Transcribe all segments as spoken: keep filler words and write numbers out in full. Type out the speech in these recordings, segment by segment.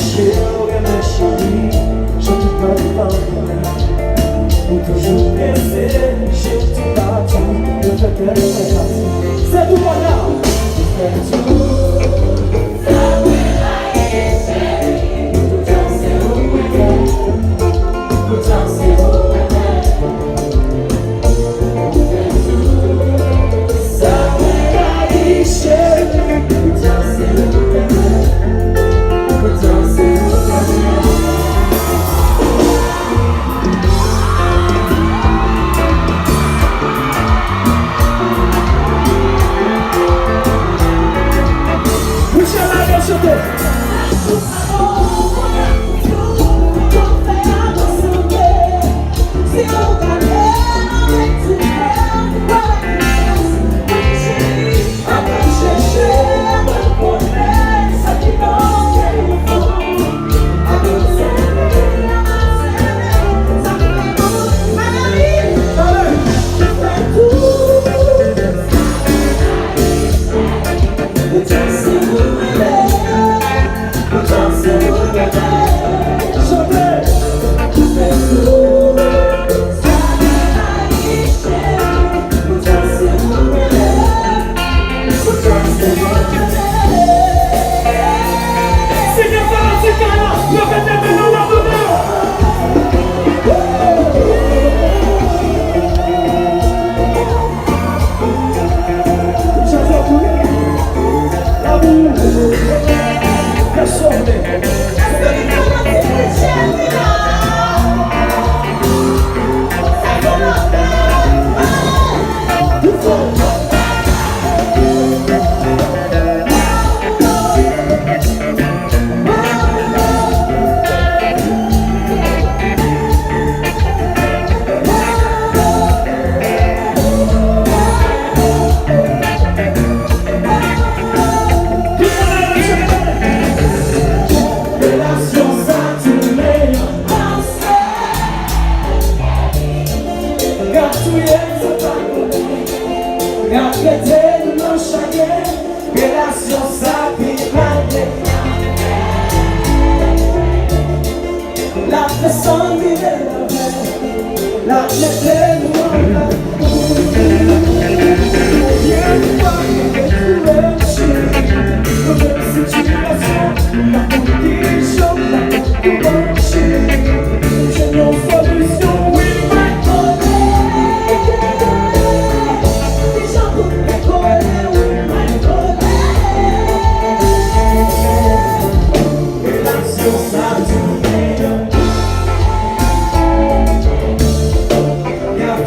Cheri, renmen cheri, jan tout fanm renmen. Ou toujou prese, je w toupatou, yo fè kè nou fè pati. Se tou, Mona. Ou fè tou. Sa mwen rayi, cheri, poutan se ou mwen fè. Poutan se ou mwen fè. Sa mwen rayi, cheri, poutan se ou mwen fè. Poutan se ou mwen fè. Michel, lage chante. Relasyon sa tounen. Y ap touye m, se pa konnen. Y ap mete m nan chagren. Relasyon sa pi mal degaje. L ap desann rive lè. L ap mete nou anba. Konbyen fwa nou te twouve cheri nan menm sitiyasyon? M pa konn kijan m ta konn kòmanse. Jwenn yon solisyon, wi, my baby. Kijan pou m dekole, wi, my baby. Relasyon sa tounen. Y ap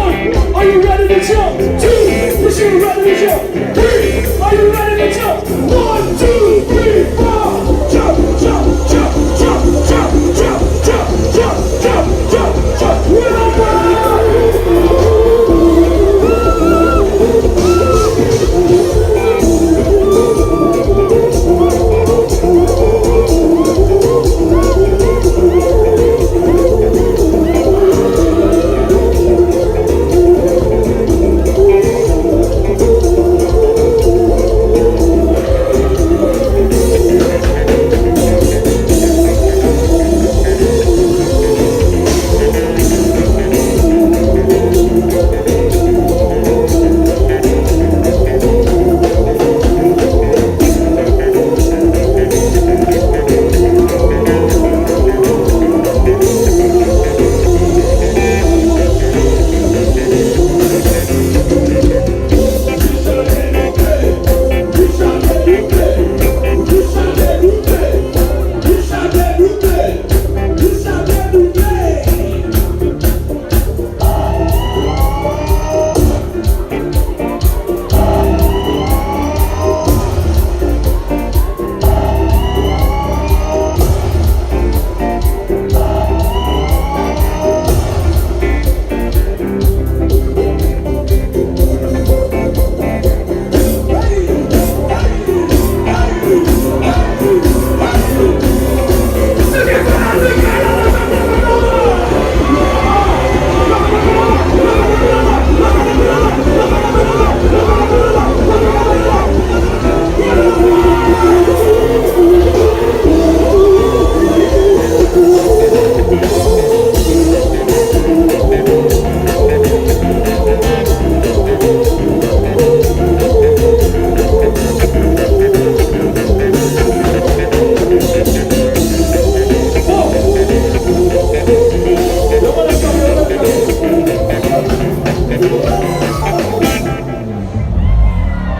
Are you ready to jump? Two, is you ready to jump? Three, are you ready to jump? One, two, three, four. Jump, jump, jump, jump, jump, jump, jump, jump, jump, jump, jump, jump. Well done!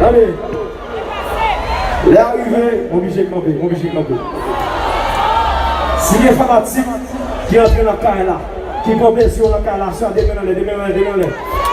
Tande. Lè a rive, m oblije kanpe, m oblije kanpe. Si gen fanatik ki antre nan kay la, ki pran plezi yo nan kay la, sa de men anlè, de men anlè, de men anlè.